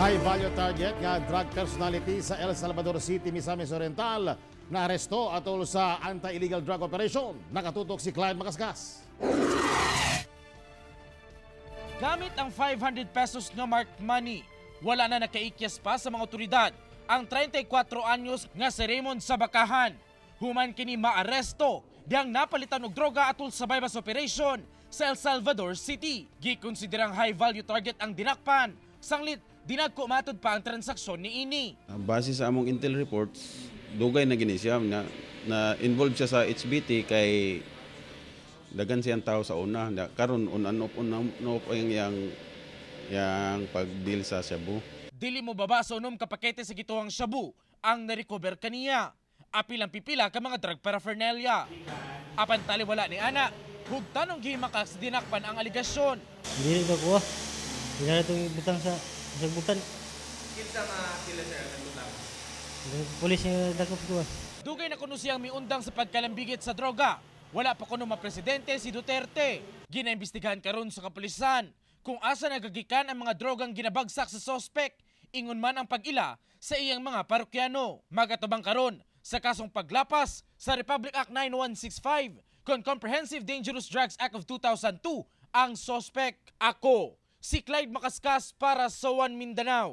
High value target nga drug personality sa El Salvador City, Misamis Oriental, naaresto atol sa anti-illegal drug operation. Nakatutok si Clyde Macascas. Gamit ang 500 pesos nga marked money, wala na nakaikyas pa sa mga otoridad ang 34 anyos nga si Raymond Sabakahan. Human kini maaresto, dihang napalitan og droga atol sa buy-bust operation sa El Salvador City. Gikonsiderang high value target ang dinakpan, sanglit dinagko matud pa ang transaksyon ni ini. Base sa among intel reports, dugay na gini siya na involved siya sa HBT kay dagan siyang tao sa una. Na, karon on and off, on and off ang yang pag-deal sa shabu. Dili mo baba sa 6 ka pakete sa gituhang shabu ang narecover kaniya. Apil ang pipila ka mga drug paraphernalia. Apan taliwala ni ana, hugtanong gihimakas dinakpan ang aligasyon. Hindi rin ko kuha. Hindi na itong butang sa butan. Kinsa nga sila, sir, ang nagbutang? Pulis nga dakop ko. Dugay na kuno siyang miundang sa pagkalambigit sa droga. Wala pa kuno mapresidente si Duterte. Ginaimbestigahan karon sa kapulisan kung asa nagagikan ang mga drogang ginabagsak sa sospek. Ingon man ang pag-ila sa iyang mga parokyano. Magatubang karon sa kasong paglapas sa Republic Act 9165 kon Comprehensive Dangerous Drugs Act of 2002 ang sospek. Ako, si Clyde Macascas para sa One Mindanao.